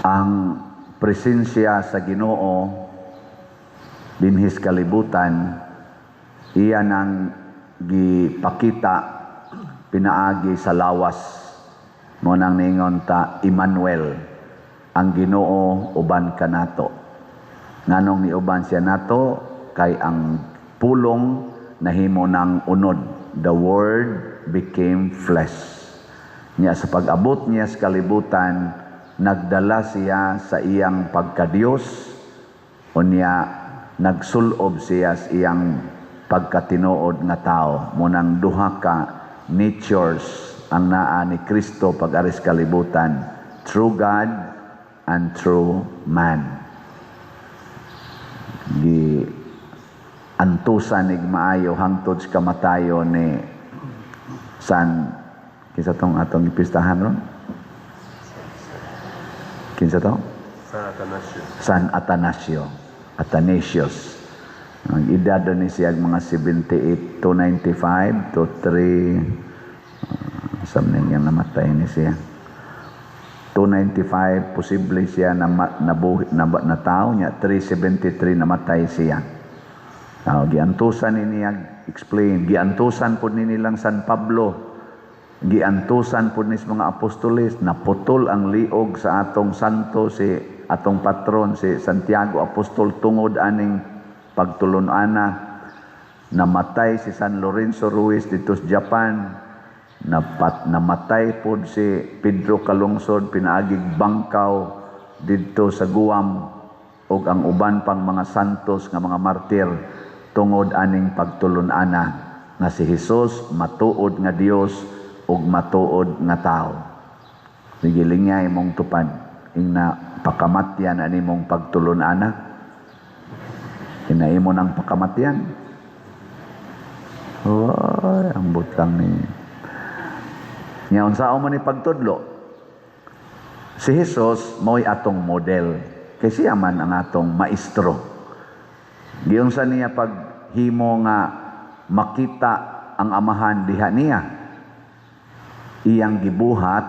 Ang presensya sa Ginoo dinhi sa kalibutan, iya nang gipakita pinaagi sa lawas. Mao nang niingon ta, Emmanuel, ang Ginoo uban kanato. Nganong niuban siya nato? Kay ang Pulong nahimo ng unod. The Word became flesh. Nya sa pag-abot niya sa kalibutan, nagdala siya sa iyang pagkadiyos, unya nagsulob siya sa iyang pagkatinuod nga tao. Mao nang duha ka natures ang naa ni Kristo pag-ari sa kalibutan: true God and true man. Gi antusan ig maayo hangtod sa kamatayon ni San, kinsa tong atong gipistahan ron? Kinsa to? San Atanasio. San Atanasio, Athanasius. Ang edad ni siya mga 78 to 95 to 3 something yung namatay ni siya. 295 posible siya na nabuhi na tao niya, 373 namatay siya. Giantusan ni niya, explain, giantusan pud ni nilang San Pablo, giantusan pud ni sa mga apostoles. Naputol ang liog sa atong santo, si atong patron, si Santiago Apostol, tungod aning pagtulon-ana. Namatay si San Lorenzo Ruiz dito sa Japan. Namatay pod si Pedro Calungsod pinaagig bangkaw didto sa Guam, ug ang uban pang mga santos nga mga martir tungod aning pagtulon-ana nga si Jesus matuod nga Dios ug matuod nga tao. Sige, lingay imong tupad. Ingna pakamatyan ani imong pagtulon-ana. Ina imo ng pakamatyan. Oy, ang butang ni. Nya unsaon man ni pagtudlo? Si Jesus mao'y atong model. Kay siya man ang atong maestro. Giunsa niya paghimo nga makita ang Amahan diha niya? Iyang gibuhat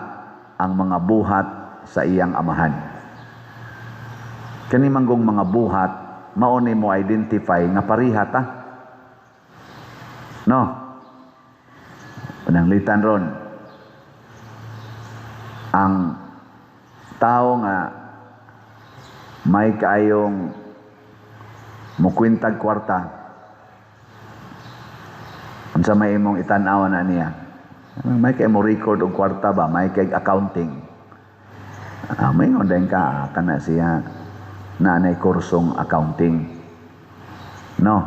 ang mga buhat sa iyang Amahan. Kani manggong mga buhat, mao ni mo identify nga pareha ta. No? Pananglitan ron, ang tao nga may kaayong mukwintag kwarta, unsa may imong itan-aw na niya? May kay mo record og kwarta ba, may kay accounting. May ngon ka kana siya na nay kursong accounting, no?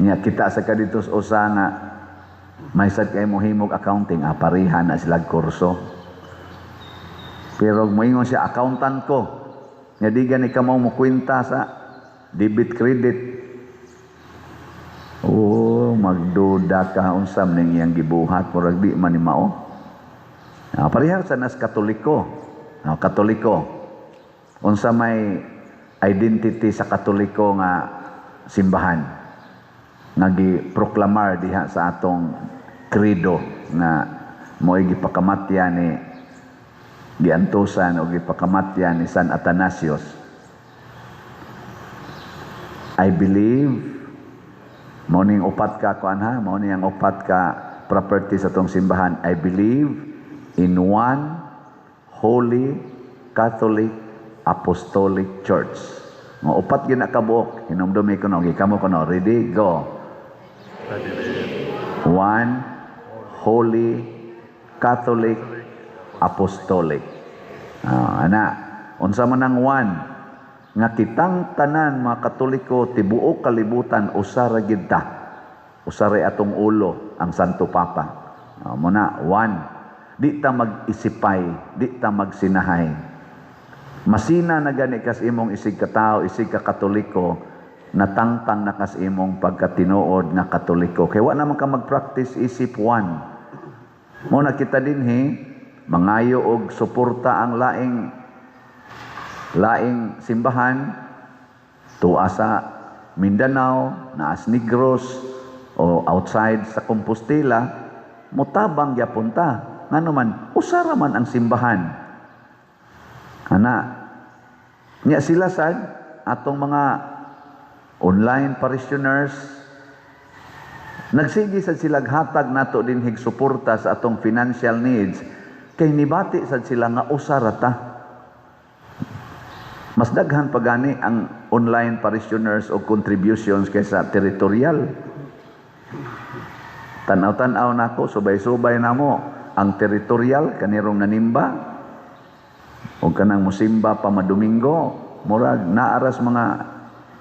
Nya kita sa kadito sa usa nga may sad kay mo himog accounting, pareha na sila kurso. Pero moingon siya, "Accountant ko," nga di gani ka mo mukwenta sa debit credit. Oh, magduda ka unsa man iyang gibuhat, murag di man ni mao. Pareha sa nas Katoliko. Katoliko. Unsa may identity sa Katoliko nga simbahan nga giproklamar diha sa atong credo nga mo'y gipakamatya ni, giantusan o gipakamatya ni San Athanasius? I believe, mao ning upat ka kuan ha, mao ni ang upat ka property sa atong simbahan. I believe in one holy Catholic Apostolic Church. Nga upat gina kabuok, hinumdumi ko no, gikamo ko no, ready, go. I believe One Holy Catholic Apostolic. Ana, unsa man ang one? Nga kitang tanan mga Katoliko tibuok kalibutan, usa ra gid ta. Usa ra atong ulo, ang Santo Papa. Mao na one. Di ta mag-isipay, di ta magsinahay. Masina na gani kas imong isig katao, isig ka Katoliko, natangtang na kas imong pagkatinuod nga Katoliko. Kay wa naman ka mag-practice isip one. Mao na kita dinhi mangayo og suporta ang laing laing simbahan tuwa sa Mindanao, naas Negros o outside sa Compostela, mutabang gyapon ta. Ngano man, usa ra man ang simbahan. Ana, nya sila sad atong mga online parishioners, nagsige sad sila hatag nato dinhig suporta sa atong financial needs kay nibati sad sila nga usa ra ta. Mas daghan pa gani ang online parishioners o contributions kaysa territorial. Tanaw-tanaw nako, subay-subay namo ang territorial kanirong nanimba o kanang musimba pa madomingo, murag naaras mga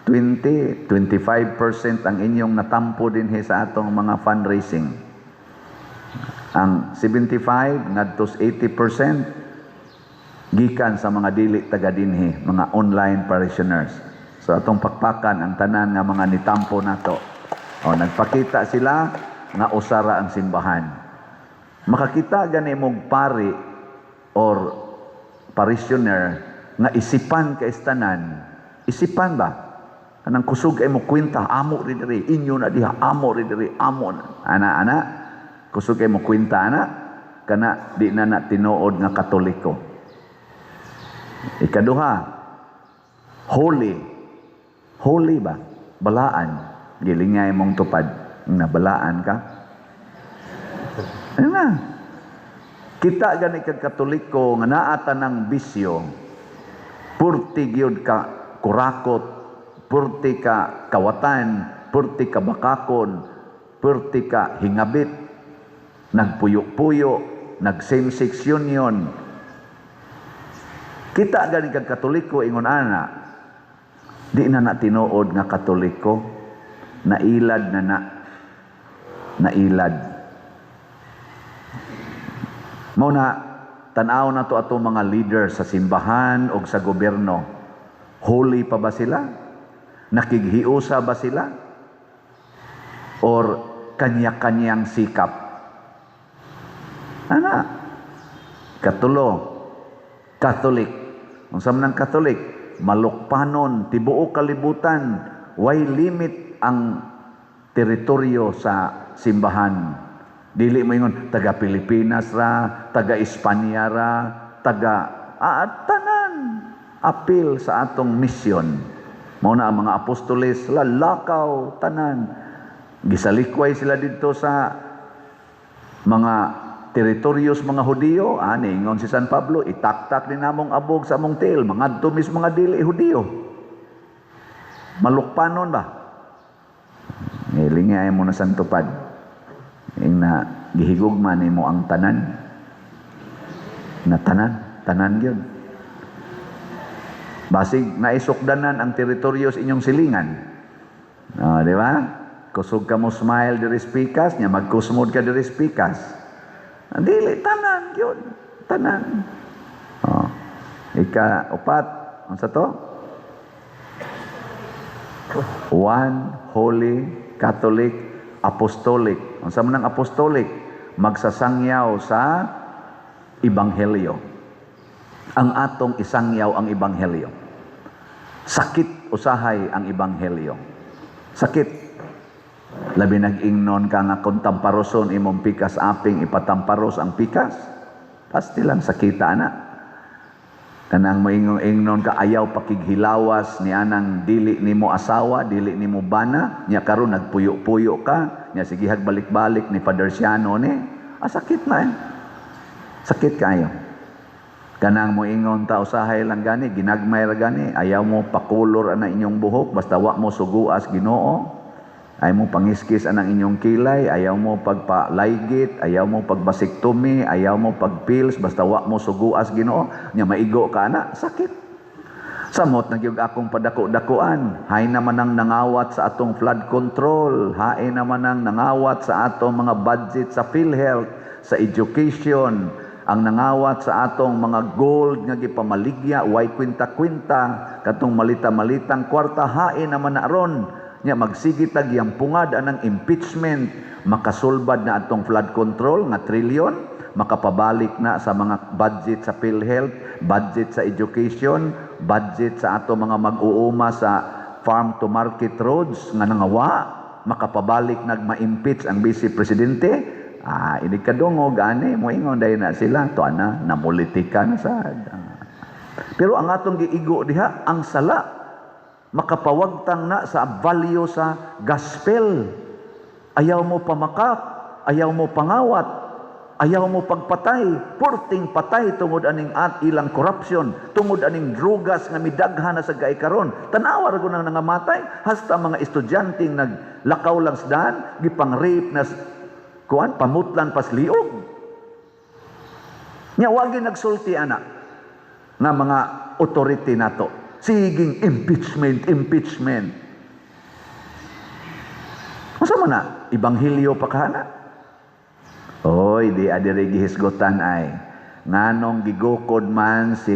20 25% ang inyong natampo dinhi sa atong mga fundraising. Ang 75 ngadto 80% gikan sa mga dili taga dinhi, mga online parishioners. So atong pakpakan ang tanan nga mga nitampo nato. O nagpakita sila nga usara ang simbahan. Makakita gani mong pari or parishioner nga isipan kay tanan. Isipan ba? Kanang kusog ay mo kwenta, amo ri diri, inyo na diha, amo ri diri, amo na. Ana ana, kusog kay mo kwenta ana, kana di na na tinuod nga Katoliko. Ikaduha, holy. Holy ba? Balaan. Gilingay mong tupad. Nabalaan ka. Ano na? Kita gani kag Katoliko nga naa tanang bisyo, purti gyud ka kurakot, purti ka kawatan, purti ka bakakon, purti ka hingabit, nagpuyo-puyo, nag same-sex union. Kita gani kag Katoliko ingon ana, di na na tinuod nga Katoliko, nailad na na, nailad. Mao na tan-aw na to atong mga leader sa simbahan o sa gobyerno. Holy pa ba sila? Nakighiusa ba sila? Or kanya-kanyang sikap? Ana. Katulo, Catholic. Unsa man ang Catholic? Malukpanon, tibuok kalibutan, way limit ang teritoryo sa simbahan. Dili mo ingon taga Pilipinas ra, taga Espanya ra, taga tanan apil sa atong misyon. Mao na ang mga apostoles lalakaw tanan. Gisalikway sila didto sa mga teritoryos mga Hudiyo, ani ingon si San Pablo, itaktak ni namong abog sa among tiil, mangadto mis mga dili Hudiyo. Malukpanon ba? Ngilingay mo na santupad. Ing na gihigugma nimo ang tanan. Na tanan, tanan gyud. Basig naisukdanan ang teritoryo sa inyong silingan. Ah, di ba? Kusog ka mo smile diri pikas, nya magkusmod ka diri pikas. Dili tanan gyud, tanan. Oh. Ika upat, unsa to? One Holy Catholic Apostolic. Unsa man ang apostolic? Magsasangyaw sa ebanghelyo. Ang atong isangyaw ang ebanghelyo. Sakit usahay ang ebanghelyo. Sakit. Labi nag-ingnon ka nga kung tamparoson imong pikas aping ipatamparos ang pikas. Pasti lang sakita na. Kanang moingong-ingnon ka ayaw pakighilawas ni anang dili nimo asawa, dili nimo bana, nya karon nagpuyo-puyo ka, nya sige balik-balik ni Father Siano ni, sakit na eh. Sakit kayo. Kanang moingon ta usahay lang gani, ginagmay ra gani, ayaw mo pakulor ana inyong buhok, basta wa mo suguas Ginoo. Ayaw mo pangiskis anang inyong kilay, ayaw mo pagpalaygit, ayaw mo pagbasiktomi, ayaw mo pagpills, basta wa mo suguas Ginoo, nya maigo ka ana, sakit. Samot na gyud akong padako-dakuan, hay naman ang nangawat sa atong flood control, hain naman ang nangawat sa atong mga budget sa PhilHealth, sa education, ang nangawat sa atong mga gold nga gipamaligya, way kwinta-kwinta, katong malita-malitang kwarta, hain naman na aron. Nya magsige tag pungad anang impeachment, makasulbad na atong flood control nga trilyon, makapabalik na sa mga budget sa PhilHealth, budget sa education, budget sa ato mga mag-uuma sa farm to market roads nga nangawa, makapabalik nag ma-impeach ang vice presidente. Ini kadungog ani moingon dayon na sila to ana namulitika na sad. Pero ang atong giigo diha, ang sala makapawagtang na sa value sa gospel. Ayaw mo pamakak, ayaw mo pangawat, ayaw mo pagpatay, purting patay tungod aning at ilang corruption, tungod aning drugas nga midaghan na sa kay karon. Tanawa ra nang nangamatay hasta mga estudyanteng naglakaw lang sa daan, gipang-rape na kuan, pamutlan pas liog. Nya wagi nagsulti ana nga mga authority nato. Siging impeachment, impeachment. Unsa man na? Ebanghelyo pa kana? Oy, di adiri gihisgutan ay. Nganong gigukod man si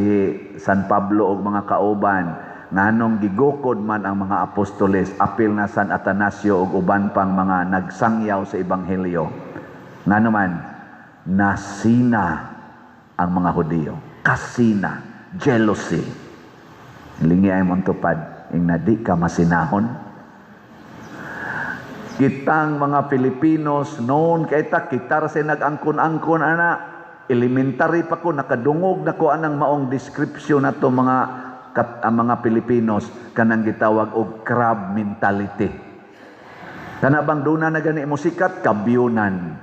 San Pablo og mga kauban, nganong gigukod man ang mga apostoles, apil na San Atanasio ug uban pang mga nagsangyaw sa ebanghelyo? Ngano man nasina ang mga Hudiyo. Kasina, jealousy. Lingi ay mong tupad, ing na di ka masinahon. Kitang mga Filipinos noon kay ta, kita ra say nag-angkon-angkon ana. Elementary pa ko, nakadungog na ko anang maong description nato mga ang mga Pilipinos, kanang gitawag og crab mentality. Kana bang duna na gani mo sikat kabyunan.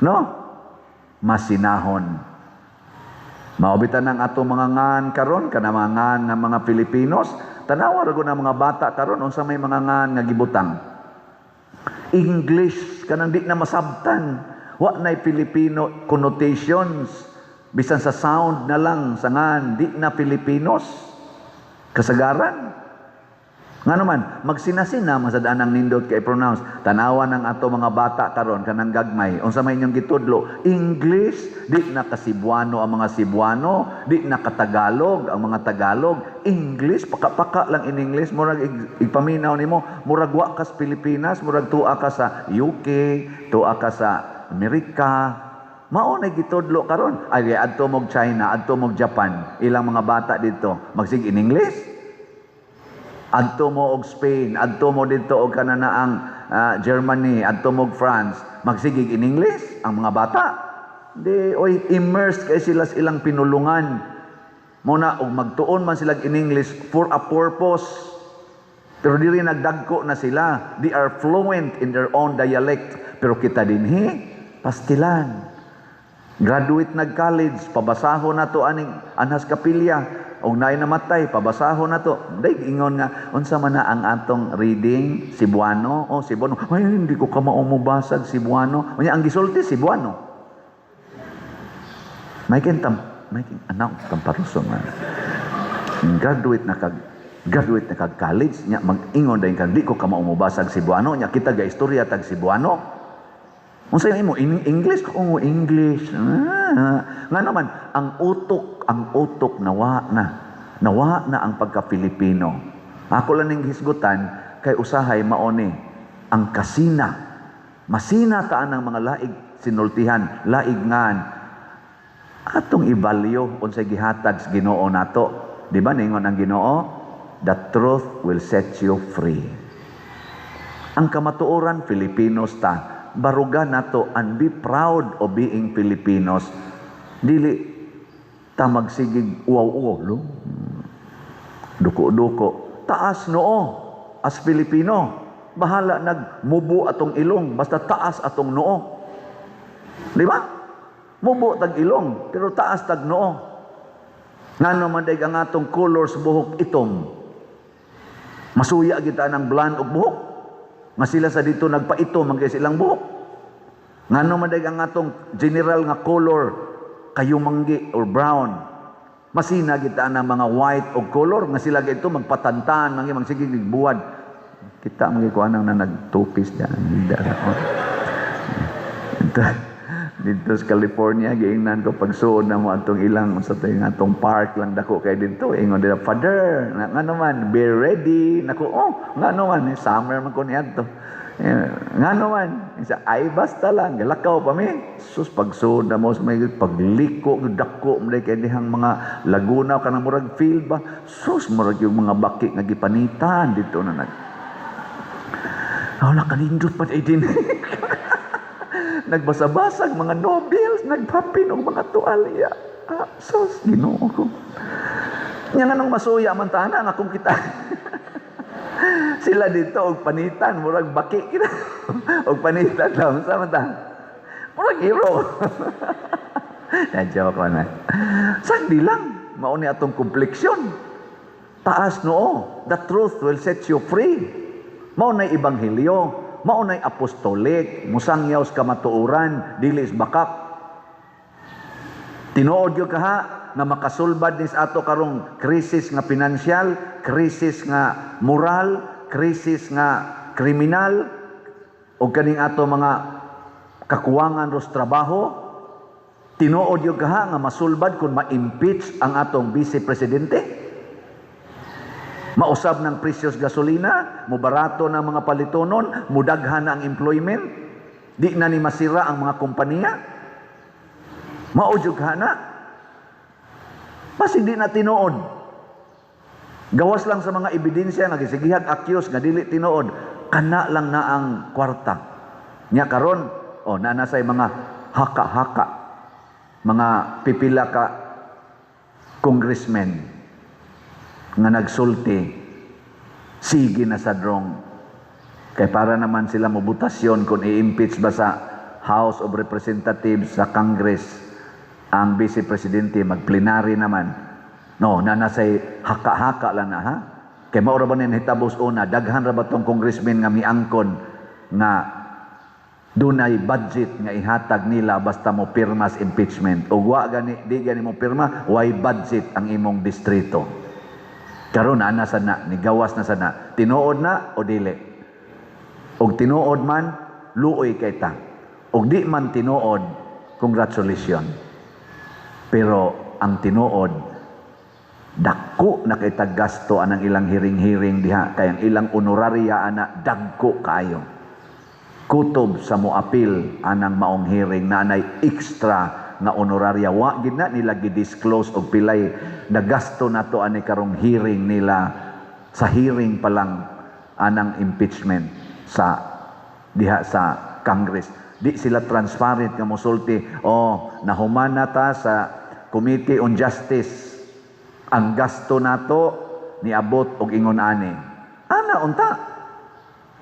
No? Masinahon. Mao bitaw nang ato mga ngan karon, kana mga ngan nga mga Pilipinos, tanawa ra gud ang mga bata karon, unsa may mga ngan nga gibutang. English, kanang di na masabtan. Wa nay Filipino connotations. Bisan sa sound na lang sa ngan, di na Filipinos. Kasagaran. Nga naman, magsinasina man sa daan ang nindot kay pronounce. Tanawa ng ato mga bata karon, kanang gagmay. Unsa may inyong gitudlo? English, di na ka-Cebuano ang mga Cebuano, di na ka-Tagalog ang mga Tagalog. English, paka-paka lang in English, murag igpaminaw nimo, murag wa ka sa Pilipinas, murag tua ka sa UK, tua ka sa Amerika. Mao na gitudlo karon. Ay, adto mog China, adto mog Japan, ilang mga bata dito magsig in English. Adto mo og Spain, adto mo dito og kananaang Germany, adto mo og France, magsigig in English ang mga bata. Di oy, immersed kay sila sa ilang pinulungan. Muna og magtuon man sila in English for a purpose. Pero diri nagdagko na sila. They are fluent in their own dialect. Pero kita dinhi, pastilan. Graduate nag-college, pabasahon na to aning anhas kapilya. Og naay namatay, pabasahon na to. Day ingon nga, unsa man na ang atong reading? Cebuano? Oh, Cebuano. Ay, hindi ko kamao mobasag Cebuano. Unya ang gisulti Cebuano. May kin tam, may kin anak tamparuso man. Graduate na kag college nya mag-ingon dayon kag di ko kamao mobasag Cebuano, nya kita ga istorya tag Cebuano. Unsa imo in English? Oh, English. Ah. Nga naman, ang utok nawa na. Nawa na ang pagka-Filipino. Ako lang ning hisgutan kay usahay mao ni ang kasina. Masina ta ang mga laig sinultihan, laig ngan. Atong ibalyo unsay gihatag sa Ginoo nato. Di ba ningon ang Ginoo? "The truth will set you free." Ang kamatuoran, Filipinos ta. Baruga nato and be proud of being Filipinos. Dili ta magsigig uwaw-uwaw, lo. Duko-duko. Taas noo as Filipino. Bahala nagmubo atong ilong, basta taas atong noo. Di ba? Mubo tag ilong, pero taas tag noo. Ngano man day ang atong colors buhok itom? Masuya kita ng blonde og buhok. Nga sila sa dito nagpaitom ang kay silang buhok. Ngano man day ang atong general nga color kayumanggi or brown? Masina kita ng mga white og color nga sila dito magpatantan mangi magsigig buwad. Kita mga ko anang na nagtupis diyan. Dito, dito sa California, giingnan ko pagsuod na mo atong ilang sa atong atong park lang, dako kay dito. Ingon nila, "Father, nga nga naman, be ready." Nako, oh, nga naman, eh, summer man ko niadto. Eh, nga naman, isa, ay basta lang, galakaw pa mi. Sus, pagsuod na mo sa may pagliko, dako, mo kay dihang mga laguna, kanang murag field ba? Sus, murag yung mga baki nga gipanitan dito na nag. Wala kanindot pa din. Nagbasa-basag mga novels, nagpapin og mga tuwalya. Ah, sus, Ginoo ko. Nya nganong masuya man ta ana nga kung kita sila dito og panitan, murag baki kita og panitan lang sa man ta. Murag hero. Ya, joke lang na. Sagdi lang, mao ni atong kompleksyon. Taas noo, the truth will set you free. Mao nay ebanghelyo, mao nay apostolic, musangyaw sa kamatuoran, dili sa bakak. Tinuod gyud kaha nga makasulbad ni sa ato karong krisis nga pinansyal, krisis nga moral, krisis nga kriminal, o kaning ato mga kakuwangan ros trabaho. Tinuod gyud kaha nga masulbad kung ma-impeach ang atong vice presidente? Mausab ng presyos gasolina, mubarato ng mga palitonon, mudaghan na ang employment, di na ni masira ang mga kompanya. Mao jud na. Basig di na tinuod. Gawas lang sa mga ebidensya nga gisigihag accuse nga dili tinuod, kana lang na ang kwarta. Nya karon, oh, naa na say mga haka-haka, mga pipila ka congressmen nga nagsulti, sige na sa drong kay para naman sila mobutasyon kung i-impeach ba sa House of Representatives, sa Congress, ang Vice Presidente, magplenary naman. No, na nasay haka-haka lang na, ha, kay mao ra ba ni hitabos una, daghan ra ba tong congressmen nga miangkon nga dunay budget nga ihatag nila basta mo pirmas impeachment, ug wa gani, di gani mo pirma, way budget ang imong distrito? Karon ana sa na nigawas na sana, tinuod na o dili? Og tinuod man, luoy kay ta. Og di man tinuod, congratulations. Pero ang tinuod, dako na kay gasto anang ilang hearing-hearing diha, kay ang ilang honoraria ana dagko kaayo. Kutob sa moapil anang maong hearing na anay extra nga honoraria. Wa gid na nila gi-disclose og pilay nagasto nato ani karong hearing nila, sa hearing pa lang anang impeachment sa diha sa Congress. Di sila transparent nga mosulti, "Oh, nahuman na ta sa Committee on Justice, ang gasto nato niabot og ingon ani." Ana unta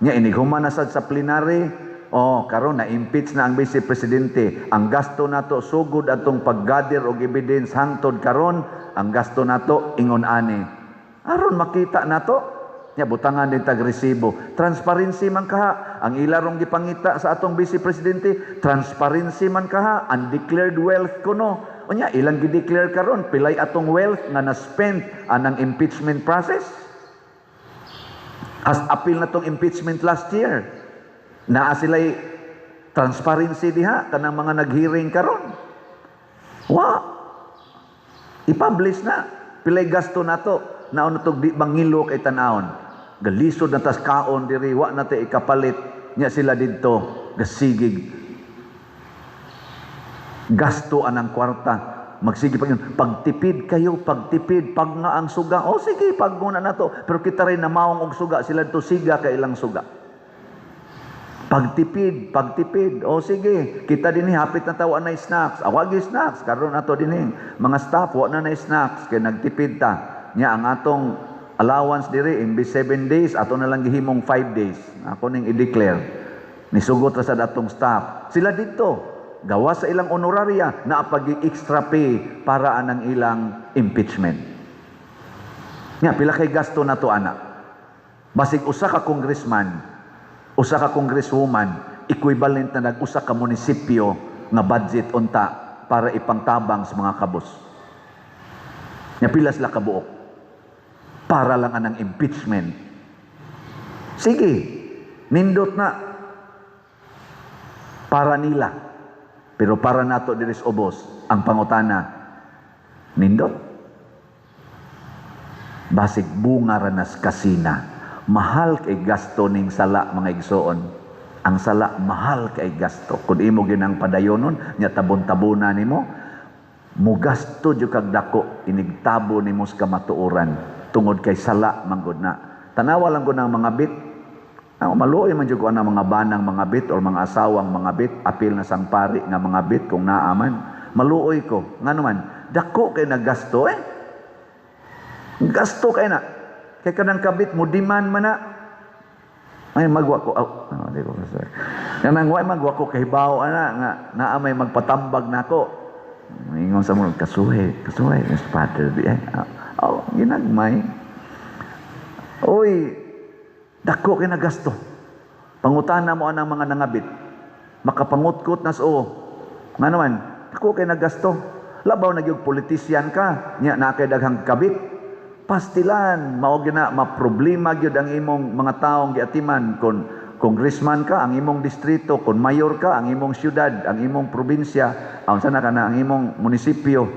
nya inig human na sad sa plenary, "Oh, karon na impeach na ang vice presidente, ang gasto nato sugod atong pag-gather og ebidence hangtod karon, ang gasto nato ingon ani," aron makita nato. Nya butangan din tag resibo. Transparency man kaha ang ila rong gipangita sa atong vice presidente. Transparency man kaha, undeclared wealth kuno. Unya ilang gi-declare karon pilay atong wealth nga na-spend anang impeachment process? As apil na tong impeachment last year. Naa sila'y transparency diha kanang mga nag-hearing karon? Wa. I-publish na. Pilay gasto nato. Naon na tog di bangilo kay tan-awon. Galisod na tas kaon diri, wa na tay ikapalit nya sila didto gasigig gasto anang kwarta. Magsige pa yun, "Pagtipid kayo, pagtipid, pag nga ang suga." O sige, pag muna na to. Pero kita rin namaong og suga, sila to siga kay ilang suga. Pagtipid, pagtipid. O sige, kita din hapit na tawa na snacks. Awagi snacks, karon ato din mga staff, wa na na snacks kay nagtipid ta. Nya ang atong allowance diri, imbis 7 days, ato na lang gihimong 5 days. Ako ning i-declare. Nisugot ra sa atong staff. Sila dito, gawa sa ilang honoraria, naapagi extra pay para anang ilang impeachment. Nya pila kay gasto nato ana? Basig usa ka congressman, usa ka congresswoman, equivalent na nag usa ka munisipyo nga budget unta para ipangtabang sa mga kabus. Nya pila sila kabuok para lang anang impeachment? Sige, nindot na para nila. Pero para nato diri sa ubos, ang pangutana, nindot? Basig bunga ra nas kasina. Mahal kay gasto ning sala, mga igsoon. Ang sala, mahal kay gasto. Kung imo ginang padayonon, nya tabon-tabona nimo, mugasto jud kag dako inigtabo nimo sa kamatuoran tungod kay sala manggod na. Tanawa lang ko ng mga bit. Ang maluoy man jud ko ang mga banang mga bit or mga asawang mga bit, apil na sang pari nga mga bit kung naaman. Maluoy ko. Ngano man, Dako kay naggasto eh. Gasto kay na. Kay kanang kabit mo demand man na. Ay magwa ko, oh, oh, di ko kasi. Kanang way magwa ko kahibaw ana nga naa may magpatambag nako. Ingon sa mo kasuhe, kasuhe Mr. Father di ay. Oh, ginagmay. Oy, dako kay nagasto. Pangutana mo anang mga nangabit. Makapangutkot nas o. Nga naman, dako kay nagasto. Labaw na gyud politician ka, nya na kay daghang kabit. Pastilan, mao gyud na maproblema gyud ang imong mga taong giatiman kon congressman ka, ang imong distrito, kon mayor ka, ang imong syudad, ang imong probinsya, ang sana ka na ang imong munisipyo.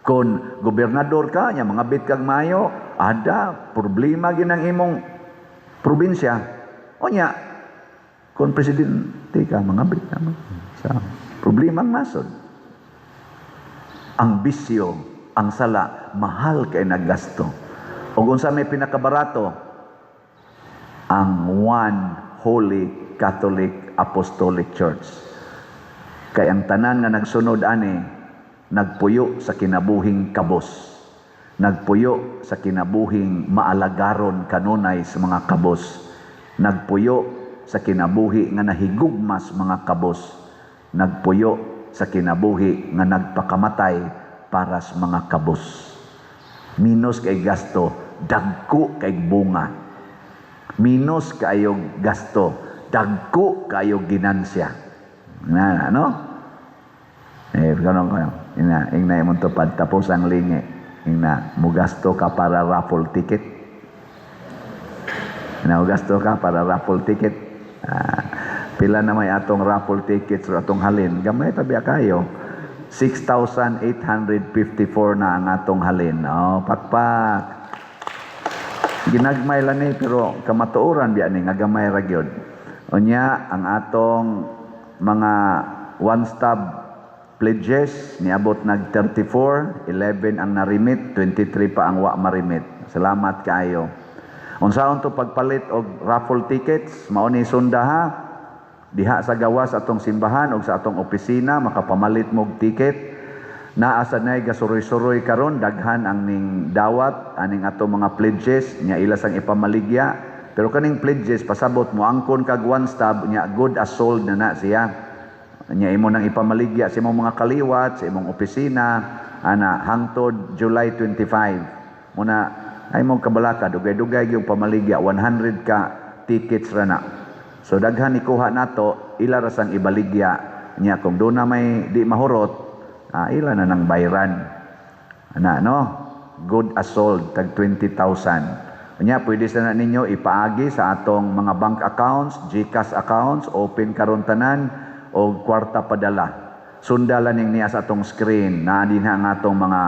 Kon gobernador ka, nya mga bit kag maayo, ada problema gyud ang imong probinsya. O nya, kung presidente ka, mga bit naman. Sa problema ang nasod. Ang bisyo, ang sala, mahal kay naggasto. O kung sa may pinakabarato, ang One Holy Catholic Apostolic Church. Kay ang tanan nga nagsunod ani, nagpuyo sa kinabuhing kabos. Nagpuyo sa kinabuhing maalagaron kanunay sa mga kabos. Nagpuyo sa kinabuhi nga nahigugmas mga kabos. Nagpuyo sa kinabuhi nga nagpakamatay para sa mga kabos. Minus kay gasto, dagko kay bunga. Minus kayo gasto, dagko kayo ginansya. Na, ano? Eh, kanon kayo. Ina, ingna imong tupad tapos ang lingi. Ingna, mugasto ka para raffle ticket. Ina, mugasto ka para raffle ticket. Ah, pila na may atong raffle tickets or atong halin. Gamay pa biya kayo. 6,854 na ang atong halin. Oh, pakpak. Ginagmay lang ni pero kamatuoran biya ni nga gamay ra gyud. Unya ang atong mga one-stop pledges niabot nag 34, 11 ang narimit, 23 pa ang wa marimit. Salamat kaayo. Unsaon to pagpalit og raffle tickets, mao ni sunda ha. Diha sa gawas atong simbahan og sa atong opisina makapamalit mo og ticket. Naa sa nay gasuroy-suroy karon, daghan ang ning dawat aning atong mga pledges nya ila sang ipamaligya. Pero kaning pledges, pasabot mo angkon kag one stub nya good as sold na na siya. Nya imo nang ipamaligya sa imong mga kaliwat sa imong opisina ana hangtod July 25. Muna ay mong kabalaka, dugay-dugay yung pamaligya, 100 ka tickets ra na. So daghan ikuha nato, ila ra sang ibaligya nya kung do na may di mahurot, ila na nang bayran. Ana no? Good as sold, tag 20,000. Unya pwede sa na ninyo ipaagi sa atong mga bank accounts, GCash accounts, open karon tanan o kwarta padala. Sundala ning niya sa atong screen, naa dinha ang atong mga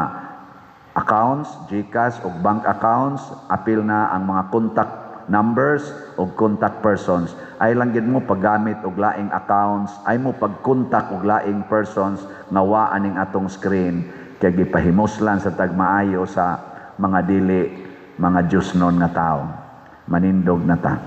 accounts, GCash o bank accounts, apil na ang mga contact numbers o contact persons. Ay lang gid mo paggamit og laing accounts, ay mo pag-contact og laing persons nga wa aning atong screen kay gipahimuslan sa tagmaayo sa mga dili mga Diyosnon nga tao. Manindog na ta.